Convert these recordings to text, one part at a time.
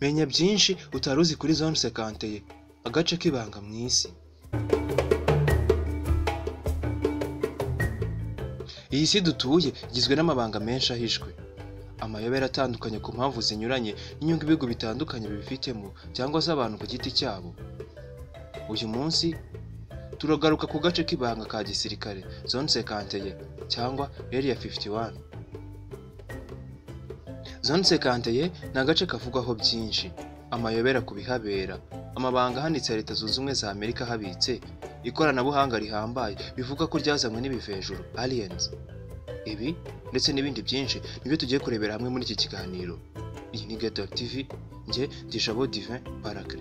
Menya byinshi utari uzi kuri Zone 51, agace k'ibanga mu isi. Iyi si dutuye igizwe n'amabanga menshi ahishwe, amayobera atandukanye ku mpamvu zinyuranye n'inyungu ibihugu bitandukanye bibifitemo cyangwa se abantu ku giti cyabo. Uyu munsi turagaruka ku gace k'ibanga ka gisirikare Zone 51 cyangwa Area 51. Zone 51 ni agace kavugwaho byinshi, amayobera ku bihabera, amabanga ahanitse ya Leta Zunze Ubumwe za Amerika ahabitse, ikoranabuhanga rihambaye bivuga ko ryazanywe n'ibivejuru aliens. Ibi ndetse n'ibindi byinshi nibyo tugiye kurebera hamwe muri iki kiganiro. Iyi ni Getor TV, njye ndi Jabo Divin Paracre.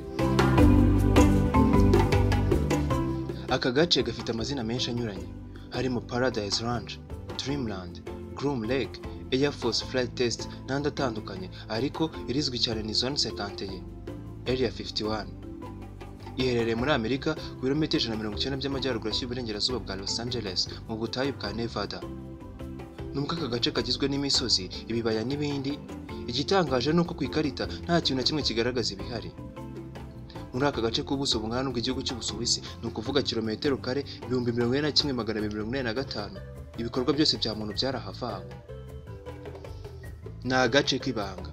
Aka gace gafite amazina menshi anyuranye, harimo Paradise Ranch, Dreamland, Groom Lake, Air Force Flight Test n'andi atandukanye, ariko irizwi cyane ni Zone 51, Area 51. Iherereye muri Amerika ku birometero 190 by'amajyaruguru ashyira iburengerazuba bwa Los Angeles mu butayu bwa Nevada. Nubwo aka gace kagizwe n'imisozi, ibibaya n'ibindi, igitangaje ni uko ku ikarita nta kintu na kimwe kigaragaza ibihari. Muri aka gace k'ubuso bungana n'ubw'igihugu cy'Ubusuwisi, ni ukuvuga kilometero kare 41,285, ibikorwa byose bya muntu byarahavanywe. Ni agace k'ibanga.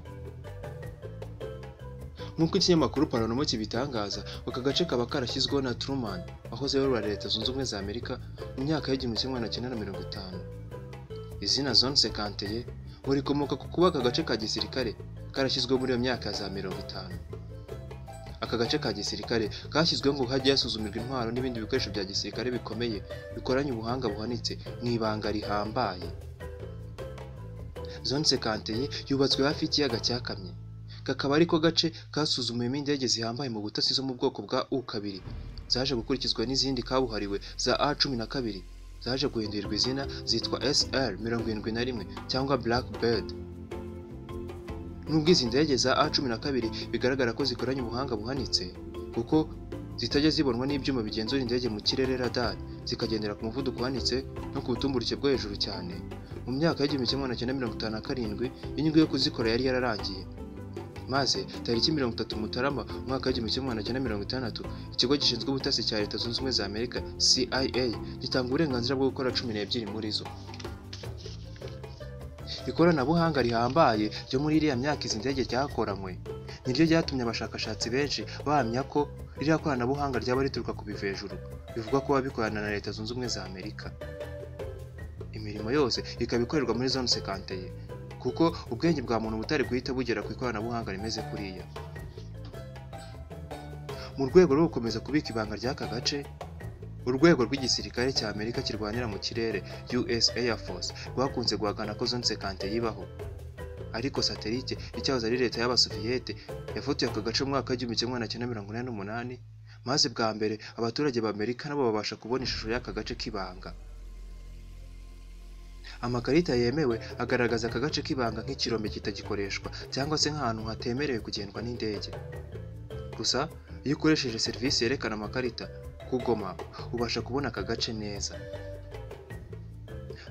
Nk'uko ikinyamakuru Paranormal kibitangaza, aka gace kaba karashyizweho na Truman, wahoze ayobora Leta Zunze Ubumwe za Amerika mu myaka y'1950. Izina Zone 51 ngo rikomoka ku kuba aka gace ka gisirikare karashyizweho muri iyo myaka ya za 50. Aka gace ka gisirikare kashyizweho ngo hajye hasuzumirwa intwaro n'ibindi bikoresho bya gisirikare bikomeye bikoranye ubuhanga buhanitse mu ibanga rihambaye. Zone 51 yubatswe hafi y'ikiyaga cyakamye, kakaba ariko gace kasuzumiwemo indege zihambaye mu butasi zo mu bwoko bwa U2 zaje gukurikizwa n'izindi kabuhariwe za A12 zaje guhindurirwa izina zitwa SR-71 cyangwa Blackbird. Nubwo izi ndege za A12 bigaragara ko zikoranye ubuhanga buhanitse, kuko zitajya zibonwa n'ibyuma bigenzura indege mu kirere radar, zikagendera ku muvuduko uhanitse no ku butumburuke bwo hejuru cyane, mu myaka y'1957 inyungu yo kuzikora yari yararangiye. Maze tariki 30 Mutarama umwaka w'1960 ikigo gishinzwe ubutasi cya Leta Zunze Ubumwe za Amerika CIA gitanga uburenganzira bwo gukora 12 muri zo. Ikoranabuhanga rihambaye ryo muri iriya myaka izi ndege ryakoranywe niryo ryatumye abashakashatsi benshi bahamya ko ririya koranabuhanga ryaba rituruka ku bivejuru, bivugwa ko bikorana na Leta Zunze Ubumwe za Amerika. Imirimo yose ikaba ikorerwa muri Zone 51, kuko ubwenge bwa muntu butari guhita bugera ku ikoranabuhanga rimeze kuriya. Mu rwego rwo gukomeza kubika ibanga ry'aka gace, urwego rw'igisirikare cya Amerika kirwanira mu kirere US Air Force rwakunze guhakana ko Zone 51 ibaho. Ariko satelite icyahoze ari leta y'Abasoviyete yafotoye aka gace mu mwaka w'1988, maze bwa mbere abaturage ba Amerika nabo babasha kubona ishusho y'aka gace k'ibanga. Amakarita yemewe agaragaza aka gace k'ibanga nk'ikirombe kitagikoreshwa cyangwa se nk'ahantu hatemerewe kugendwa n'indege. Gusa iyo ukoresheje serivisi yerekana amakarita Google Map ubasha kubona aka gace neza.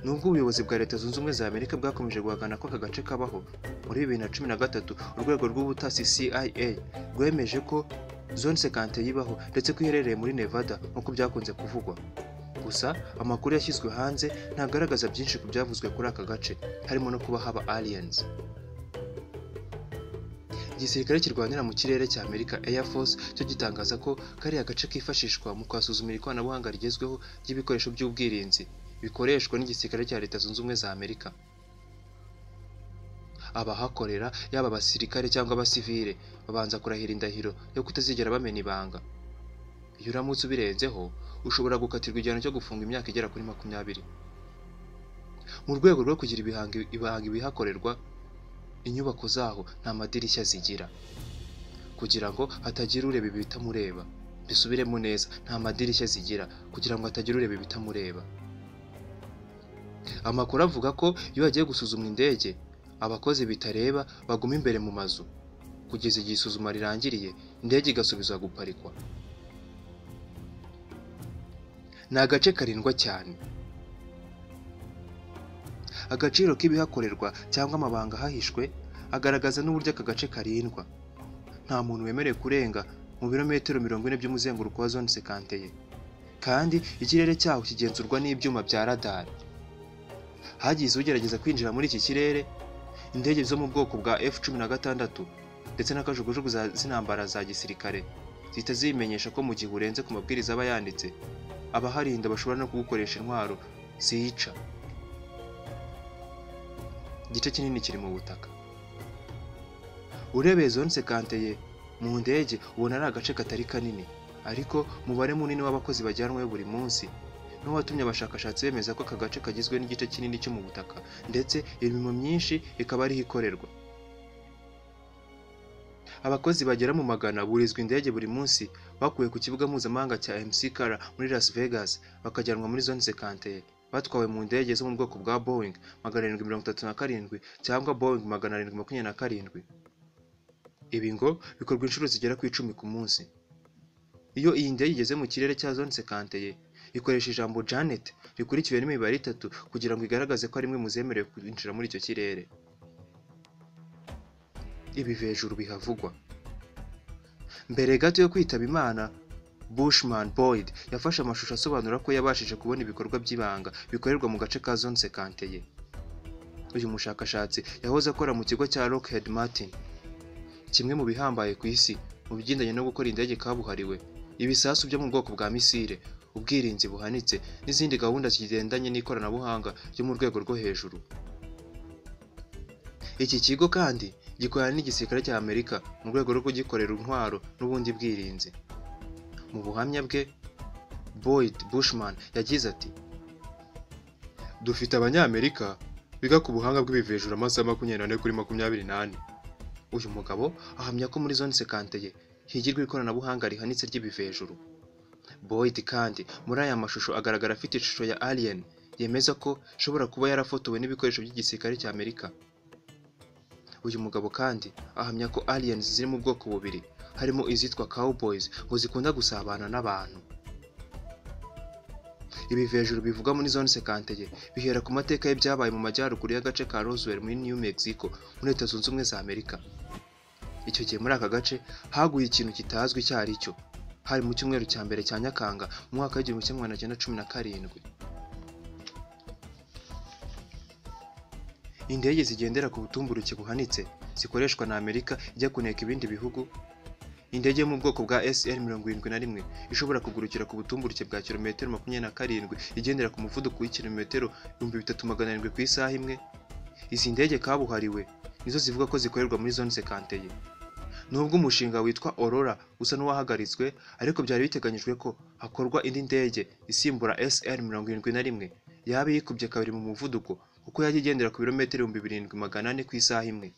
Nubwo ubuyobozi bwa Leta Zunze Ubumwe za Amerika bwakomeje guhakana ko aka gace kabaho, muri 2013 urwego rw'ubutasi CIA rwemeje ko Zone 51 ibaho ndetse ko iherereye muri Nevada nk'uko byakunze kuvugwa. Gusa amakuru yashyizwe hanze ntagaragaza byinshi ku byavuzwe kuri aka gace, harimo no kuba haba aliens. Igisirikare kirwanira mu kirere cya Amerika Air Force cyo gitangaza ko kariya gace kifashishwa mu kwasuzumira ikoranabuhanga rigezweho ry'ibikoresho by'ubwirinzi bikoreshwa n'igisirikare cya Leta Zunze Ubumwe za Amerika. Abahakorera yaba abasirikare cyangwa abasivile babanza kurahira indahiro yo kutazigera bamena ibanga. Iyo uramutse ubirenzeho ushobora gukatirwa igihano cyo gufunga imyaka igera kuri 20. Mu rwego rwo kugira ibanga ibihakorerwa, inyubako zaho nta madirishya zigira, kugira ngo hatagira ureba ibitamureba. Bisubiremo neza, nta madirishya zigira kugira ngo hatagira ureba ibitamureba. Amakuru avuga ko iyo bagiye gusuzuma indege, abakozi bitareba baguma imbere mu mazu kugeza igihe isuzuma rirangiriye, indege igasubizwa guparikwa. Ni agace karindwa cyane. Agaciro k'ibihakorerwa cyangwa amabanga ahahishwe agaragaza n'uburyo aka gace karindwa. Nta muntu wemerewe kurenga mu birometero 40 by'umuzenguruko wa zone 51, kandi ikirere cyaho kigenzurwa n'ibyuma bya radar. Hagize ugerageza kwinjira muri iki kirere, indege zo mu bwoko bwa F-16 ndetse n'akajugujugu z'intambara za gisirikare zihita zibimenyesha ko mu gihe urenze ku mabwiriza aba yanditse, abaharinda bashobora no kugukoresha intwaro zica. Igice kinini kiri mu butaka. Urebeye zone 51 mu ndege ubona ari agace katari kanini, ariko umubare munini w'abakozi bajyanwayo buri munsi niwo watumye abashakashatsi bemeza ko aka gace kagizwe n'igice kinini cyo mu butaka, ndetse imirimo myinshi ikaba ariho ikorerwa. Abakozi bagera mu magana burizwa indege buri munsi bakuwe ku kibuga mpuzamahanga cya McCarran muri Las Vegas bakajyanwa muri zone 51, batwawe mu ndege zo mu bwoko bwa Boeing 737 cyangwa Boeing 727. Ibi ngo bikorwa inshuro zigera ku 10 ku munsi. Iyo iyi ndege igeze mu kirere cya zone 51, ikoresha ijambo Janet rikurikiwe n'imibare 3 kugira ngo igaragaze ko ari imwe mu zemerewe kwinjira muri icyo kirere. Ibivejuru bihavugwa. Mbere gato yo kwitaba Imana, Bushman Boyd yafashe amashusho asobanura ko yabashije kubona ibikorwa by'ibanga bikorerwa mu gace ka zone 51. Uyu mushakashatsi yahoze akora mu kigo cya Lockheed Martin, kimwe mu bihambaye ku isi mu bigendanye no gukora indege kabuhariwe, ibisasu byo mu bwoko bwa misile, ubwirinzi buhanitse n'izindi gahunda zigendanye n'ikoranabuhanga ryo mu rwego rwo hejuru. Iki kigo kandi gikorana n'igisirikare cya Amerika mu rwego rwo kugikorera intwaro n'ubundi bwirinzi. Mu buhamya bwe, Boyd Bushman yagize ati: "Dufite abanyamerika biga ku buhanga bw'ibivejuru amasaha 24/24." Uyu mugabo ahamya ko muri zone 51 higirwa ikoranabuhanga rihanitse ry'ibivejuru. Boyd kandi muri aya mashusho agaragara afite ishusho ya alien yemeza ko ishobora kuba yarafotowe n'ibikoresho by'igisirikare cya Amerika. Uyu mugabo kandi ahamya ko aliens ziri mu bwoko bubiri, harimo izitwa cowboys ngo zikunda gusabana n'abantu. Ibivejuru bivugwa muri zone 51 bihera ku mateka y'ibyabaye mu majyaruguru y'agace ka Roswell muri New Mexico muri Leta Zunze Ubumwe za Amerika. Icyo gihe muri aka gace haguye ikintu kitazwi icyo ari cyo. Hari mu cyumweru cya mbere cya Nyakanga mu mwaka w'1917. Indege zigendera ku butumburuke buhanitse zikoreshwa na Amerika ijya kuneka ibindi bihugu. Indege yo mu bwoko bwa SR-71 ishobora kugurukira ku butumburuke bwa kilometero 27 igendera ku muvuduko w'ikilometero 3700 ku isaha imwe. Izi ndege kabuhariwe nizo zivuga ko zikorerwa muri zone 51. Nubwo umushinga witwa Aurora usa n'uwahagaritswe, ariko byari biteganyijwe ko hakorwa indi ndege isimbura SR-71 yaba yikubye kabiri mu muvuduko, kuko yajya igendera ku birometero 7400 ku isaha imwe.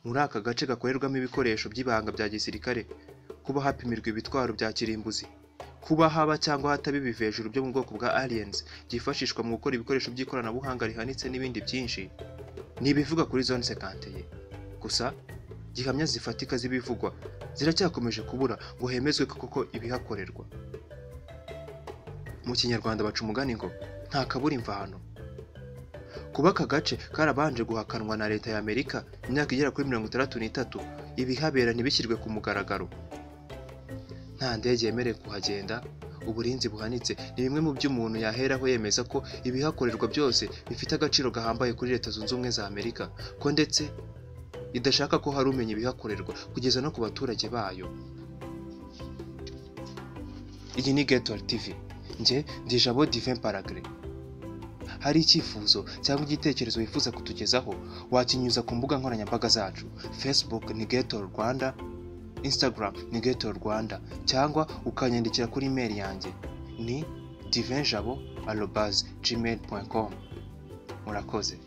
Muri aka gace gakorerwamo ibikoresho by'ibanga bya gisirikare, kuba hapimirwa ibitwaro bya kirimbuzi, kuba haba cyangwa hataba ibivejuru byo mu bwoko bwa aliens byifashishwa mu gukora ibikoresho by'ikoranabuhanga rihanitse n'ibindi byinshi, ni ibivuga kuri zone 51. Gusa gihamya zifatika z'ibivugwa ziracyakomeje kubura ngo hemezwe koko ibihakorerwa. Mu Kinyarwanda baca umugani ngo nta kabura imvano. Kuba aka gace karabanje guhakanwa na Leta ya Amerika imyaka igera kuri 63, ibihabera ntibishyirwe ku mugaragaro. Nta ndege yemerewe kuhagenda, uburinzi buhanitse ni bimwe mu byo umuntu yaheraho yemeza ko ibihakorerwa byose bifite agaciro gahambaye kuri Leta Zunze Ubumwe za Amerika, ko ndetse idashaka ko hari umenya ibihakorerwa kugeza no ku baturage bayo. Iyi ni Getol TV, njye ndi Jabo Divin Paragre. Hari icyifuzo cyangwa igitekerezo wifuza kutugezaho, wakinyuza ku mbuga nkoranyambaga zacu. Facebook ni Getol Rwanda, Instagram ni Getol Rwanda, cyangwa ukanyandikira kuri email yanjye ni divinjabo@gmail.com. Murakoze.